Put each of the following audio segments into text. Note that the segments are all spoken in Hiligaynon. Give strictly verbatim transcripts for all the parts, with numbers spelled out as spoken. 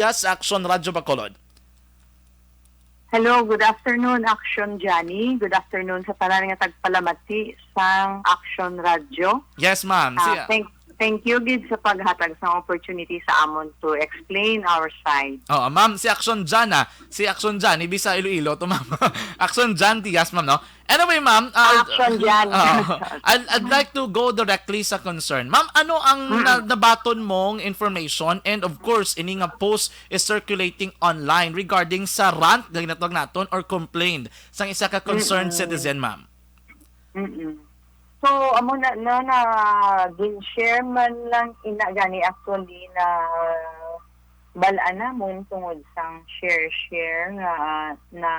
Diaz, Action Radyo Bacolod. Hello, good afternoon, Action Johnny. Good afternoon sa tanan nga tagpalamati sang Action Radyo. Yes, ma'am. Si Ah, thank, thank you gid sa paghatag sang opportunity sa amon to explain our side. Oh, ma'am, si Action Jan, ah. Si Action Jan, ibig sa Iloilo to, ma'am. Action Jan Diaz, ma'am, no? Anyway, ma'am, uh, Action Jan. Uh, I'd, I'd like to go directly sa concern. Ma'am, ano ang Mm. na, nabaton mong information? And of course, ini nga post is circulating online regarding sa rant, nga ginatawag naton, or complaint sang isa ka concerned Mm-mm. citizen, ma'am. Mm-mm. So, amo na, na, na, gin-share man lang ina gani actually na bal-an namon tungod sang share-share nga, ah, na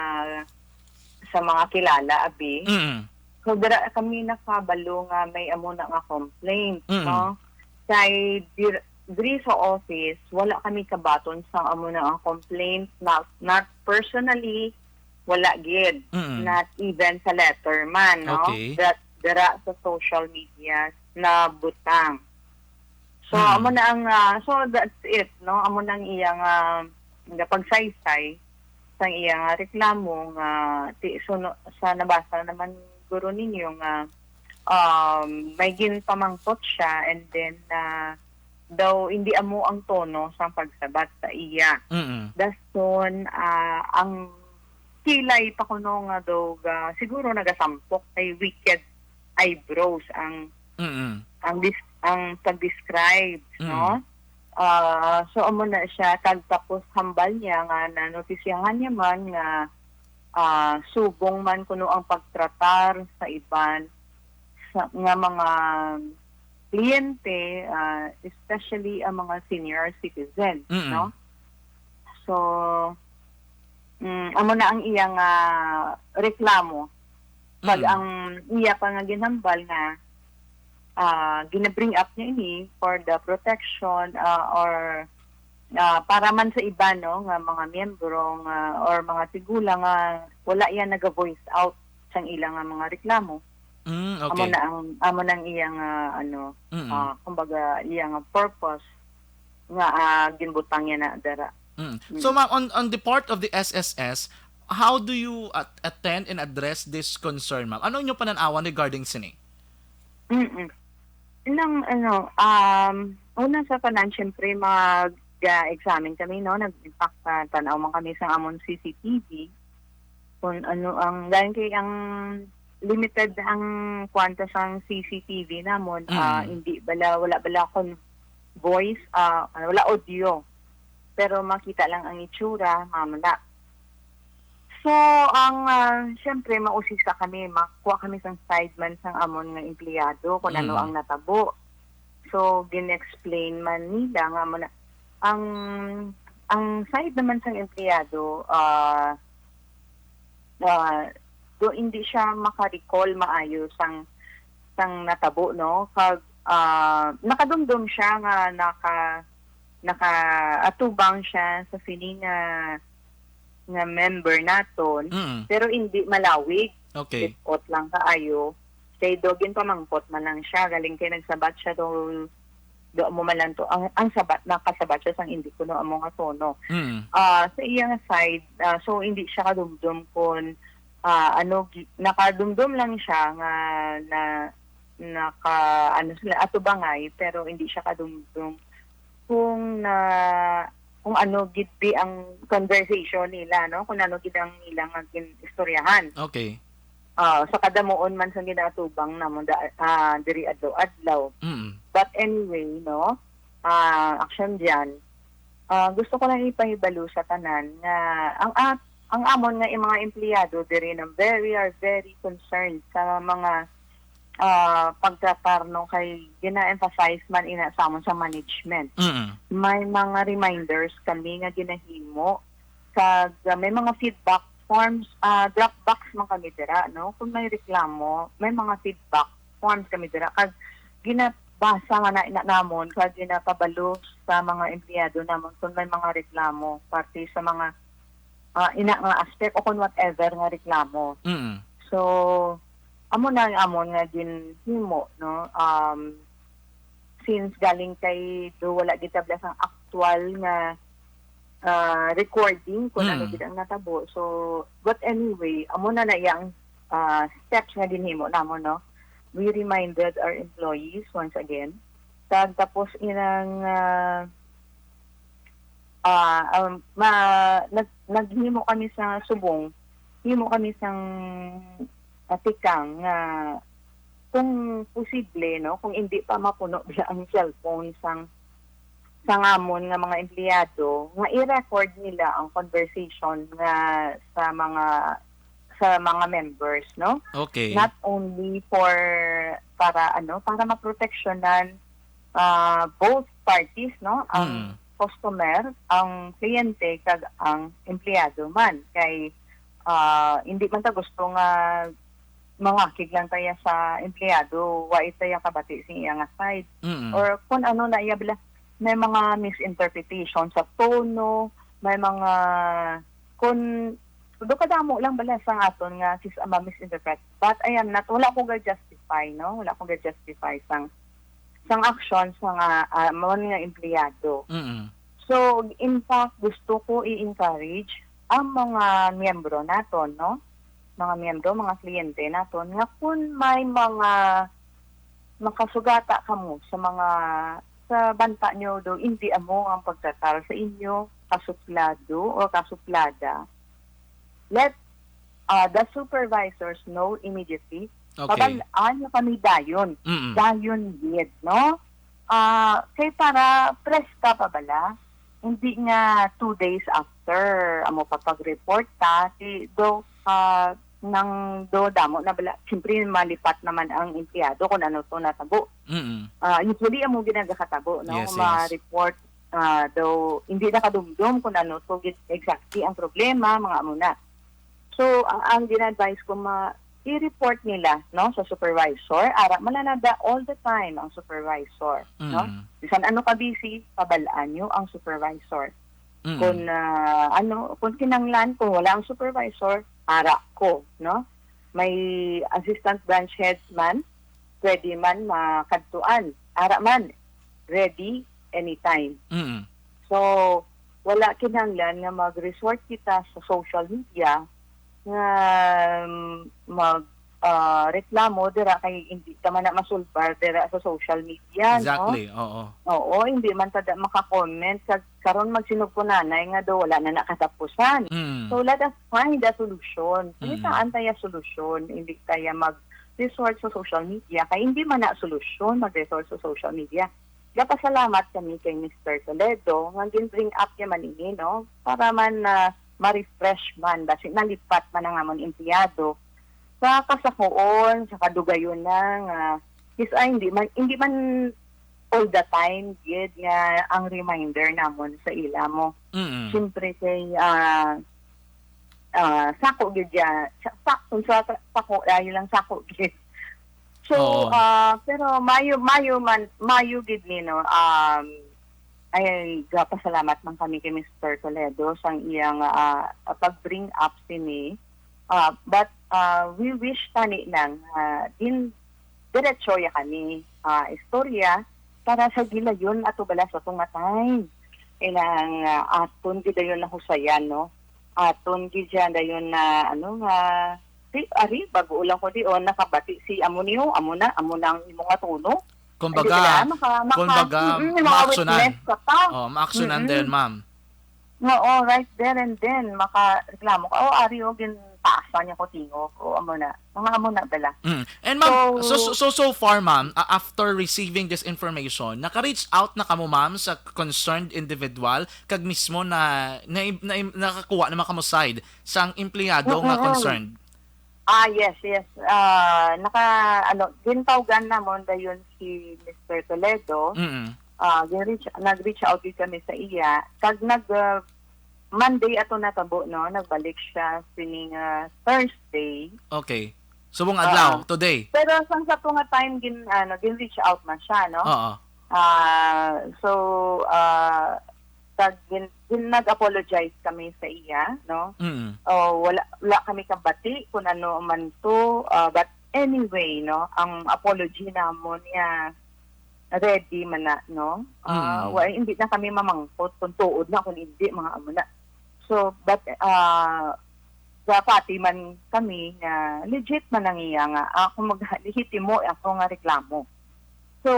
sa mga kilala, abi. Mm. So, dira kami nakabalo nga may amo na nga complaint, Mm. no? Kay dir-, diri sa office, wala kami kabaton sa amo na nga complaint, not, not personally, wala gid, Mm. not even sa letter man, no? Okay. That dira sa social media na butang. So, Mm. amo na ang, ah, so that's it, no? Amo na ang iyang, ah, nga pagsaysay sang iya nga reklamo nga ti-, suno-, sa nabasa naman guro ninyo nga, um, may ginpamangkot siya and then, ah, daw hindi amo ang tono sang pagsabat sa iya. Mm. Dason, ah, ang kilay pa kuno nga daw ga-, siguro nagasampok kay wicked eyebrows ang Mm. ang dis-, ang pag-describe, Mm. no? Ah, so amo na siya, kag tapos hambal niya nga nanotisyahan niya man nga, ah, subong man kuno ang pagtratar sa iban sa, nga mga kliyente, ah, especially ang mga senior citizen, Mm. no? So, mm, amo na ang iyang, ah, reklamo. Pag Mm. ang iya pa nga ginhambal nga, ah, gina-bring up niya ini for the protection, ah, or, ah, para man sa iba, no, nga mga miyembro nga, or mga tigulang nga wala yan naga-voice out sang ila nga mga reklamo. Mm, Amo okay. na ang, amo na ang iyang, ah, ano, Mm. ah, kumbaga, iyang purpose nga, ah, ginbutang niya na dara. Mm. Mm. So, ma'am, on, on the part of the S S S, how do you at-, attend and address this concern, ma'am? Ano inyo panan-awan regarding sini? Mm-mm. Nang, ano, um, una sa tanan, syempre, mag-examine kami, no? Nag-, in fact, ah, tan-aw man kami sa amon C C T V. Kung ano ang, dahil kay ang limited ang kwanta sang C C T V namon, Mm. ah, hindi bala, wala bala kon voice, ah, ano, wala audio. Pero makita lang ang itsura, mamala. So, ang, ah, syempre, mausisa kami, makuha kami sang side man sang amon nga empleyado kung ano Mm. ang natabo. So, gin-explain man nila nga mo na, ang, ang side naman sang empleyado, ah, ah, do, hindi siya maka-recall maayo sang, sang natabo, no? Kag, ah, nakadumdom siya nga naka-, nakaatubang siya sa sini nga, nga member naton, Mm. pero hindi malawig. Okay. Bit-ot lang kaayo. Kay do ginpamangkot man lang siya, galing kay nagsabat siya do, do amo man lang to. Ang, ang sabat, nakasabat siya sang hindi kuno amo nga tono. Mm. Ah, sa iya nga side, ah, so hindi siya kadumdom kon, ah, ano, gi-, nakadumdom lang siya nga na, naka, ano sila, atubangay, pero hindi siya kadumdom kung na, kung ano gid di ang conversation nila, no? Kung ano gid ang ilang nga gin-istoryahan. Okay. Ah, sa kadamuon man sang ginaatubang namon da, ah, diri adlaw-adlaw. Mm. But anyway, no, ah, Action Jan, ah, gusto ko lang ipahibalo sa tanan nga ang at-, ang amon nga mga empleyado diri na very, are very concerned sa mga, ah, pagtratar, no, kay gina-emphasize man ina sa amon sa management. Mm. May mga reminders kami nga ginahimo, kag, ah, may mga feedback forms, ah, drop box man kami dira, no? Kung may reklamo, may mga feedback forms kami dira. Kag ginabasa man na, na namon, kag ginapabalo sa mga empleyado namon kung may mga reklamo parte sa mga, ah, ina nga aspect o kung whatever nga reklamo. Mm. So, amo na ang amon nga ginhimo, no? Um, since galing kay do wala gid tabla sang aktual nga ah, recording kung ano Mm. gid ang natabo. So, but anyway, amo na na yang, ah, steps nga ginhimo namon, no? We reminded our employees once again. Kag tapos inang, ah, ah, um, ma-, nag-, naghimo kami sa subong, himo kami sang, ah, tikang nga kung posible, no, kung hindi pa mapuno bala ang cellphone sang, sang amon nga mga empleyado, nga i-record nila ang conversation nga sa mga, sa mga members, no? Okay. Not only for, para, ano, para maproteksyonan, ah, both parties, no? Ang Mm. customer, ang kliyente, kag ang empleyado man. Kay, ah, hindi man ta gusto nga mangakig lang taya sa empleyado, wa taya kabati sing iya nga side. Mm. Or kung ano na iya bala, may mga misinterpretation sa tono, may mga, kung, do kadamo lang bala sang aton nga sis-, ah, ma-misinterpret. But I am not, wala ko ga-justify, no? Wala ko ga-justify sang, sang action sa nga, ah, amon nga empleyado. Mm. So, in fact, gusto ko i-encourage ang mga miyembro naton, no? Mga miyembro, mga kliyente naton, nga kung may mga makasugata kamo sa mga, sa banta nyo do, hindi amo ang pagtratar sa inyo, kasuplado o kasuplada, let, uh, the supervisors know immediately. Okay. Pabal-an nyo kami dayon. Mm. Dayon gid, no? Ah, kay para preska pa bala, hindi nga two days after amo pa pag-report ta, di do, ah, nang do damo na bala. Siyempre, malipat naman ang empleyado kung ano to natabo. Mm. Ah, usually, amo ginagakatabo, no? Yes, yes. Ma-report, ah, do, hindi nakadumdum kung ano to gid exactly ang problema, mga amo na. So, ang, ang gina-advise ko, ma, i-report nila, no, sa supervisor. Ara, mananada all the time ang supervisor, no? Mm. Bisan ano ka busy, pabal-an nyo ang supervisor. Mm. Kung, ah, ano, kung kinanglan, kung wala ang supervisor, ara ko, no? May assistant branch heads man, pwede man makadtuan. Ara man, ready anytime. Mm. So, wala kinahanglan nga mag-resort kita sa social media nga, um, mag, ah, reklamo dira kay hindi ka man na masulbar dira sa social media, no? Exactly, oo. Oo, hindi man ta da maka-comment kag karon magsinugpunanay nga do wala na nakatapusan. Mm. So, let us find a solution. Mm. Pangitaan taya solusyon, hindi taya mag-resort sa social media kay hindi man na solusyon mag-resort sa social media. Gapasalamat kami kay Mister Toledo nga gin-bring up niya man ini, no? Para man na ma-refresh man, basi nalipat man ang amon empleyado sa kasakoon, sa kadugayon na nga, kis-, ay, hindi man, hindi man all the time gid nga ang reminder namon sa ila mo. Mm. Siyempre kay, ah, ah, sako gid ya, sa, sa, kung sa, sako, ay lang sako gid. So, Oo. Ah, pero mayo, mayo man, mayo gid ni, no, um, ay, gapasalamat man kami kay Mister Toledo sang iyang, ah, pag-bring up sini. Ah, but, ah, we wish tani lang, ah, din diretso ya kami, ah, istorya para sa gilayon ato bala sa tunga time. Ilang, ah, aton gidayon na husayan, no? Aton gid siya dayon na, ano nga, di, ari, bago lang ko di, o, nakabati si amo niyo, amo na, amo na ang imo nga tono. Kumbaga, Hindi ka na, maka-, maka-, kumbaga, mm, mga maaksyonan. witness ka pa. Oh, maaksyonan Mm-mm. din, ma'am. Oo, right there and then, makareklamo ka. O, ari, o, gintaasa niya ko tingog. O, amo na. Mga amo na bala. Mm. And ma'am, so, So- so, so far, ma'am, uh, after receiving this information, naka-reach out na kamo, ma'am, sa concerned individual, kag mismo na, na, na nakakuha na man kamo side sang empleyado nga Mm-mm. concerned? Ah, yes, yes. Ah, naka, ano, gintawgan namon dayon si Mister Toledo. Mm. Ah, gin-reach, nag-reach out gid kami sa iya. Kag nag, ah, Monday ato natabo, no? Nagbalik siya sining, ah, Thursday. Okay. Subong adlaw, Ah. today. Pero sang sa tunga time, gin, ano, gin-reach out man siya, no? Oo. Ah, so, ah, tag, gin, gin, nag-apologize kami sa iya, no? Mm. O, wala, wala kami kabati kung ano man to. Ah, but anyway, no, ang apology namon niya, ready man na, no? Ah, Mm. wa, hindi na kami mamangkot kung tuod na, kung hindi, mga amo na. So, but, ah, gapati man kami nga legit man ang iya nga, ah, kung mag-, lehitimo ako nga reklamo. So,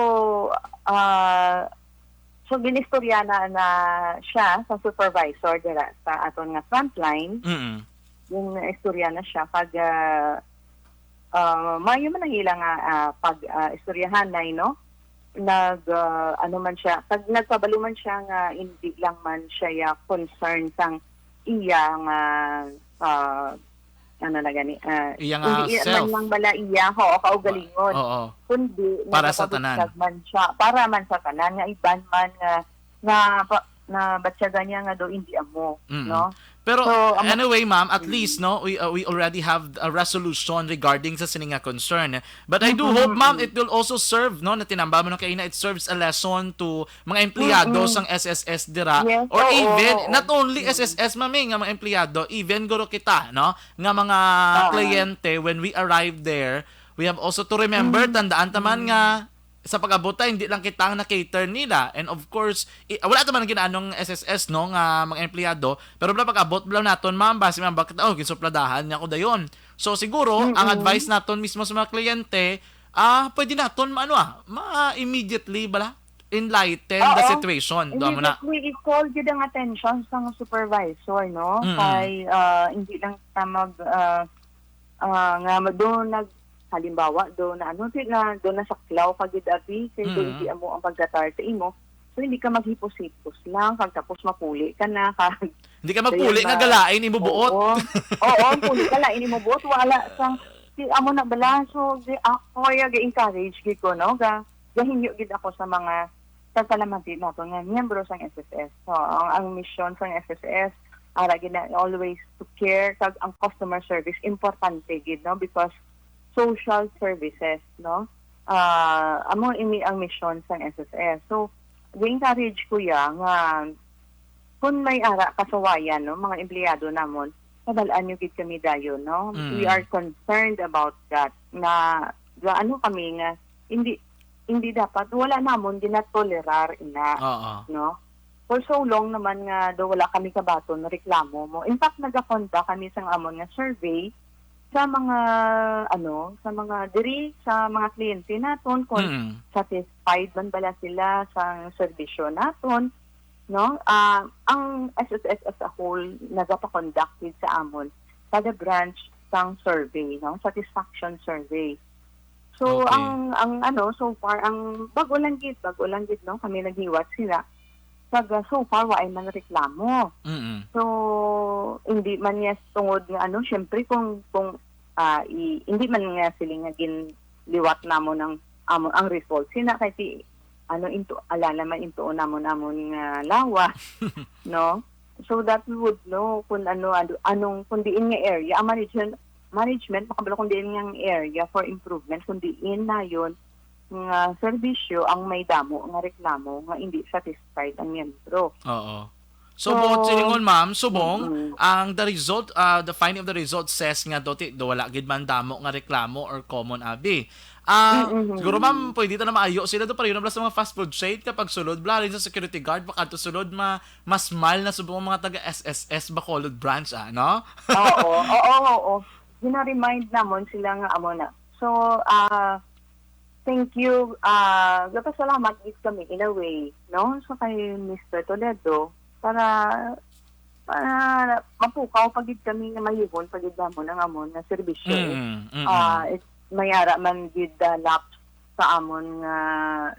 ah, so ginistorya na, na siya sa supervisor dira sa aton nga frontline. Mm. Yung istorya na siya kag, ah, ah, maayo man ang ila nga, ah, pag, ah, istoryahanay, no? Nag, ah, ano man siya, pag nagpabalo man siya nga hindi lang man siya ya concern sang iya nga, ah, ano na gani, ah, Iya nga hindi iya man self. lang bala iya, ho, kaugalingon. Oo. Kundi Para sa tanan. nagapabutyag man siya, para man sa tanan, nga iban man nga, nga pa-, nabatyagan niya nga daw hindi amo, Mm. no? Pero So, ang anyway, ma'am, at Mm. least, no, we, uh, we already have a resolution regarding sa sini nga concern. But I do Mm-mm, hope, ma'am, mm. it will also serve, no, na tinamba mo na kaina, it serves a lesson to mga empleyado Mm-mm. sang S S S dira, Yes, or oo, even, oo. not only Mm. S S S, ma'am, eh, nga mga empleyado, even guro kita, no, nga mga Oo. kliyente, when we arrive there, we have also to remember, Mm. tandaan ta man Mm. nga sa pag-abot ta, hindi lang kita ang na-cater nila. And of course, i-, wala ta man ginaanong S S S, no, nga mga empleyado, pero bala pag-abot bala naton, ma'am, basi, ma'am, bakit, oh, ginsupladahan niya ako dayon. So, siguro, ang Mm-mm. advice naton mismo sa mga kliyente, ah, pwede naton ma-, ano, ah, ma-, immediately bala, enlighten the Oo. situation. Duha mo na. Immediately, i-call gyud ang attention sang supervisor, no? Mm-mm. Kay, ah, hindi lang ta mag, ah, ah, nga ma-, do nag-, halimbawa, do na, ano, di na, do nasaklaw ka gid, abi, kay do Mm. hindi amo ang pagdatar sa imo. So, hindi ka maghipos-hipos lang, kag tapos mapuli ka na, kag Hindi ka magpuli Ayun nga na. galain imo buot. Oo. Oo, ang puli ka, lain imo buot. Wala sang, si, amo na bala. So, di, ako, kaya ga-encourage gid ko, no? Ga, gahingyo gid ako sa mga, sa salamati nato nga miyembro sang S S S. So, ang, ang misyon sang S S S, ara gid na always to care, kag ang customer service, importante gid, no? Because social services, no? Ah, amo ini ang misyon sang S S S. So, gi-encourage ko ya nga kung may ara kasawayan, no, mga empleyado namon, pabal-an nyo gid kami dayon, no? We Mm. are concerned about that, na, nga ano kami nga, hindi, hindi dapat, wala namon ginatolerar ina, Oo. no? For so long naman nga do wala kami kabaton reklamo mo. In fact, nagakonda kami sang amon nga survey sa mga, ano, sa mga diri, sa mga kliyente naton, kung Mm. satisfied man bala sila sa serbisyo naton, no? Ah, ang S S S as a whole nagapakonduct gid sa amon kada branch sang survey, no? Satisfaction survey. So, Okay. ang, ang ano, so far, ang bago lang gid, bago lang gid, no? Kami naghiwat sila. Kag, ah, so far, wa ay man reklamo. Mm-mm. So, hindi man niya tungod nga ano, syempre kung, kung, ah, i-, hindi man nga sila nga ginliwat namon ang, amo, ang result. Sina kay si, ano, into, ala naman into namon, amon nga lawas, no? So that we would know kung ano, ano, anong, kung diin nga area, ang management, management, makabalo kung diin nga area for improvement, kung diin na yun nga serbisyo ang may damo nga reklamo nga hindi satisfied ang miyembro. Oo. So, So, buot silingon, ma'am, subong, mm-mm. ang the result, ah, the finding of the result says nga do ti-, do wala gid man damo nga reklamo or common abi. Ah, Mm-mm. siguro, ma'am, pwede ta na maayo sila do, pareho na bala sa mga fast food chain, kapag sulod bala, halin sa security guard, baka to sulod, ma-, mas mal na subong ang mga taga S S S Bacolod branch, ah, no? Oo, oo, oo. Gina-remind namon sila nga amo na. So, ah, thank you. Ah, gapasalamat gid kami in a way, no? So, kay Mister Toledo, para, para mapukaw pa gid kami nga mayuhon pa gid namon ang amon nga serbisyo, eh. Mm, mm, Ah, mm. It, may ara man gid, ah, lapse sa amon nga,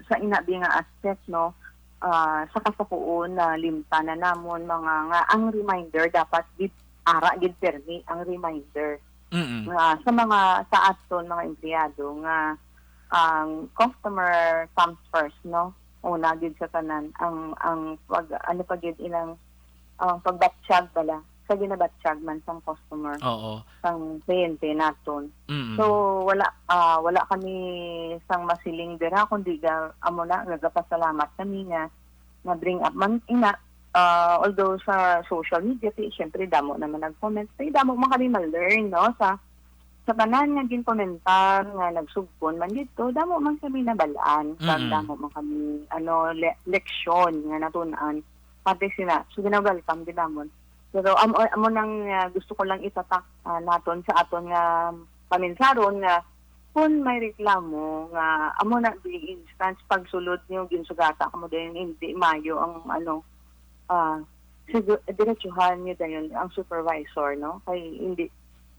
sa inabi nga aspect, no? Ah, sa kasapuon, na limta na namon mga nga ang reminder dapat gid, ara gid permi ang reminder Mm-mm. nga sa mga, sa aton mga empleyado nga ang customer comes first, no? Una gid sa tanan ang, ang pag, ano pa gid ilang, ang pagbatyag bala sa ginabatyag man sang customer, Oo. sang kliyente naton. Mm-mm. So, wala, ah, wala kami sang masiling dira, kundi ga-, amo na, nagapasalamat kami nga na-bring up man ina. Ah, although sa social media, ti, syempre, damo naman nag-comment. Kay damo man kami ma-learn, no, sa, sa tanan nga ginkomentar nga nagsugpon man didto, damo man kami nabal-an, kag Mm. damo man kami, ano, le-, leksyon nga natun-an parte sila. So, gina-welcome gid namon. Pero amo, amo nang, ah, gusto ko lang itatak, ah, naton sa aton nga paminsaron nga kung may reklamo nga amo na the instance pagsulod niyo ginsugata kamo dayon hindi mayo ang ano, ah, sigu-, diretsuhan niyo dayon ang supervisor, no? Kay hindi,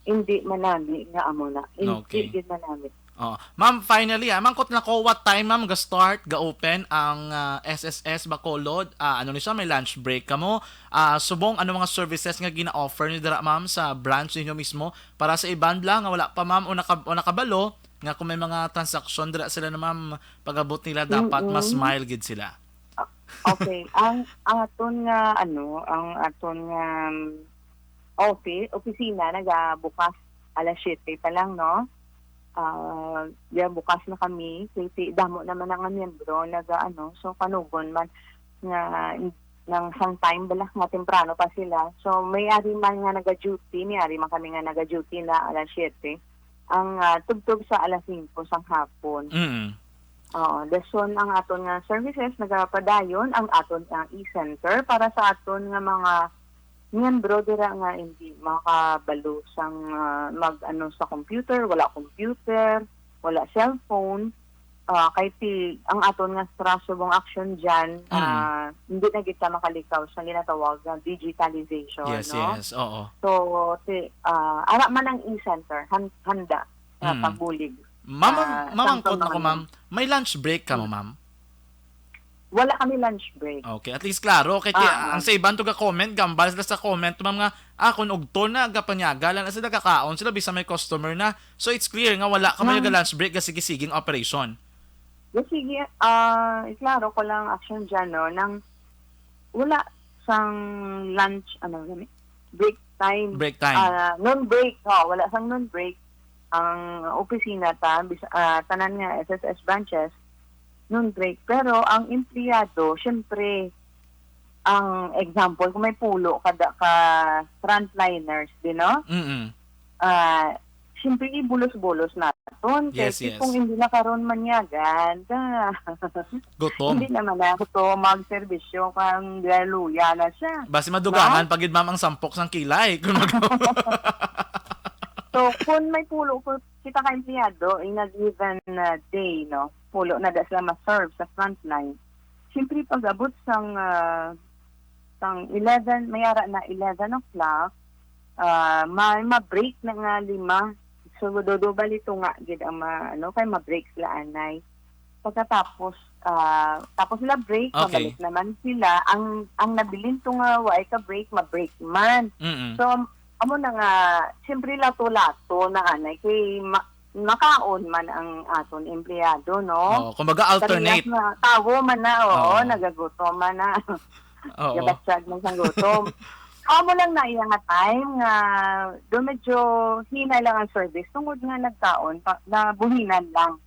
hindi manami nga amo na. Hindi Okay. gid manami. Oh, ma'am, finally, ah, mangkot na ko, what time, ma'am, ga-start, ga-open ang, ah, S S S Bacolod? Ah, ano ni siya, may lunch break kamo? Ah, subong, ano mga services nga gina-offer niyo dira, ma'am, sa branch ninyo mismo? Para sa iban lang nga wala pa, ma'am, o naka-, o nakabalo, nga kung may mga transaksyon dira sila na, ma'am, pag-abot nila dapat mas Mm-mm. smile gid sila. Ah, okay. Ang, ang aton nga, ano, ang aton nga, um, opi-, opisina nagabukas alas siyete pa lang, no? Ah, ya, bukas na kami. Kay ti-, damo naman ang miyembro naga, ano, so kanugon man nga nang sang time bala nga temprano pa sila. So may ari man nga naga-duty, may ari man kami nga naga-duty na alas siyete. Ang, ah, tubtob sa alas singko sang hapon. Mm. Oo, dason ang aton nga services nagapadayon ang aton nga e-center para sa aton nga mga miyembro dira nga hindi makabalo sang, ah, mag-ano sa computer, wala computer, wala cellphone. Ah, kay ti-, ang aton nga STRA subong action dyan, Mm. ah, hindi na kita makalikaw sa ginatawag nga digitalization, Yes, no? yes, oo. So, ti-, ah, ara man ang e-center, han-, handa nga Mm. pagbulig. Ma'am, Ah, ma'am, ang samtang ko na ko, mga ma'am. May lunch break ka mo, Mm. ma'am? Wala kami lunch break. Okay, at least klaro. Kay ti-, Ah, ah. ang sa iban to ga-comment, gambal sila sa comment, ma'am, nga, ah, kung ugto na, gapanyaga lang na sila, gakaon sila, bisan may customer na. So, it's clear nga wala ka may Ma'am. ga-lunch break, ga sige-siging operation. Ga sige, ah, klaro ko lang, action dyan, no, nang wala sang lunch, ano, gani? Break time. Break time. Ah, noon break, oh, wala sang noon break. Ang opisina ta, bis-, ah, tanan nga S S S branches, noon break. Pero ang empleyado, syempre, ang example, kung may pulo kada ka frontliners, di, no? Mm-mm. Ah, syempre, ibulos-bulos naton. Kay Yes, yes. kung hindi na karon manyagan, da. Gutom. Hindi naman na gutom, magserbisyo, kang galuya na siya. Basi madugangan No? pa gid, ma'am, ang sampok sang kilay. Kung mag- So, kung may pulo ko, kita ka empleyado in a given, uh, day, no? Pulo na da sila ma-serve sa frontline. Siyempre, pag-abot sang, ah, sang eleven, may ara na eleven o'clock, ah, may ma-break na nga lima. So, do-, do bali tunga gid ang ma-, ano, kay ma-break sila anay. Pagkatapos, ah, tapos sila break, Okay. mabalik naman sila. Ang, ang nabilin to nga waay ka break, ma-break man. Mm-mm. So, amo na nga, siyempre lato-lato na anay kay ma-, makaon man ang aton empleyado, no? Oo, kumbaga alternate. Sa tawo man na, oo, Oo. nagagutom man na. Oo. Gabatsag man sang gutom. Amo lang na iya nga time nga do medyo hinay lang ang service tungod nga nagkaon pa, nabuhinan lang.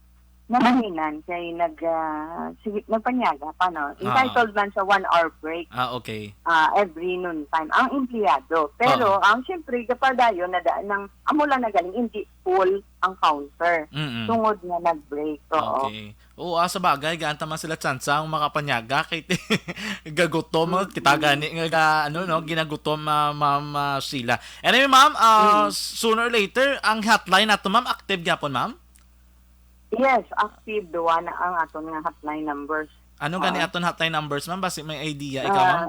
Nabuhinan kay nag, ah, sige, nagpanyaga pa, no? Ah. Entitled man sa one hour break, Ah, okay. ah, every noon time ang empleyado. Pero Oo. ang siyempre, gapadayon na daan ng, amo lang na galing, hindi full ang counter. Mm-mm. Tungod nga nag-break, oo. Okay. Oo, ah, sa bagay, gaan ta man sila tsansa ang makapanyaga kay gagutom, Mm-mm. kita gani nga ga-, ano, no, ginagutom, ah, Ma'am, ah, Sheila. Anyway, ma'am, ah, Mm. sooner or later, ang hotline nato, ma'am, active gyapon, ma'am? Yes, active. Duwa na ang aton nga hotline numbers. Ano gani Ah. aton hotline numbers, ma'am? Basi may idea ikaw, ma'am?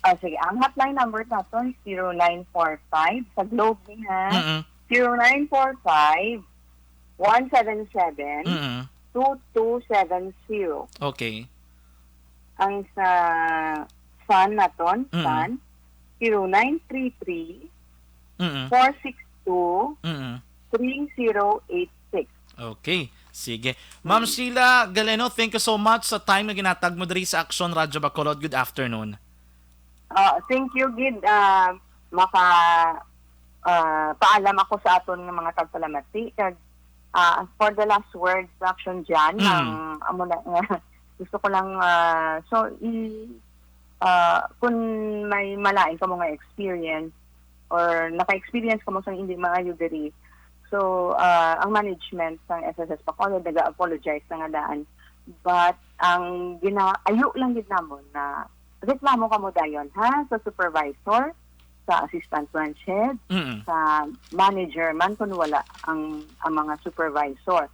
Ah, ah, sige. Ang hotline number naton, zero nine four five. Sa Globe ni, ha? Mm-mm. Zero nine four five, one seven seven, Mm-mm. two two seven zero. Okay. Ang sa Sun naton, Mm-mm. Sun, zero nine three three, Mm-mm. four six two, Mm-mm. three zero eight six. Okay. Sige. Ma'am Mm. Sheila Galeno, thank you so much sa time nga ginatag mo diri sa Action Radyo Bacolod. Good afternoon. Ah, thank you gid, ah, maka, ah, paalam ako sa aton nga mga tagpalamati kag, ah, for the last words, Action Jan, Mm. ang amo na nga gusto ko lang, ah, so, i-, ah, kung may malain kamo nga experience or naka-experience kamo sa hindi maayo diri, So, ah, ang management sang S S S Bacolod naga-apologize na nga daan. But ang ginaayo lang gid namon na reklamo kamo dayon, ha, sa supervisor, sa assistant branch head, Mm. sa manager man kung wala ang, ang mga supervisor.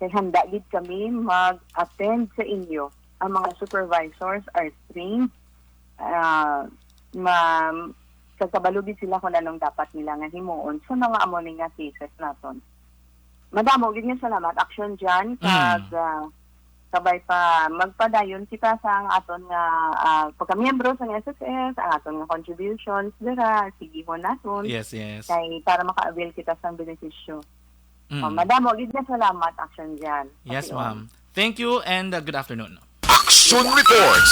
Kay handa gid kami mag-attend sa inyo. Ang mga supervisors are trained, ah, ma-, kagkabalo gid sila kung anong dapat nila nga himuon sa mga amo ni nga cases naton. Madamo gid nga salamat, Action Jan, kag, Mm. ah, kabay pa magpadayon kita sa ang aton nga, ah, pagkamiyembro sa S S S, ang aton nga contributions dira, sigihon naton. Yes, yes. Kay para maka-avail kita sa benepisyo. Mm. Oh, madamo gid nga salamat, Action Jan. Yes, Pati, oh. Ma'am. Thank you and uh, good afternoon. Action Reports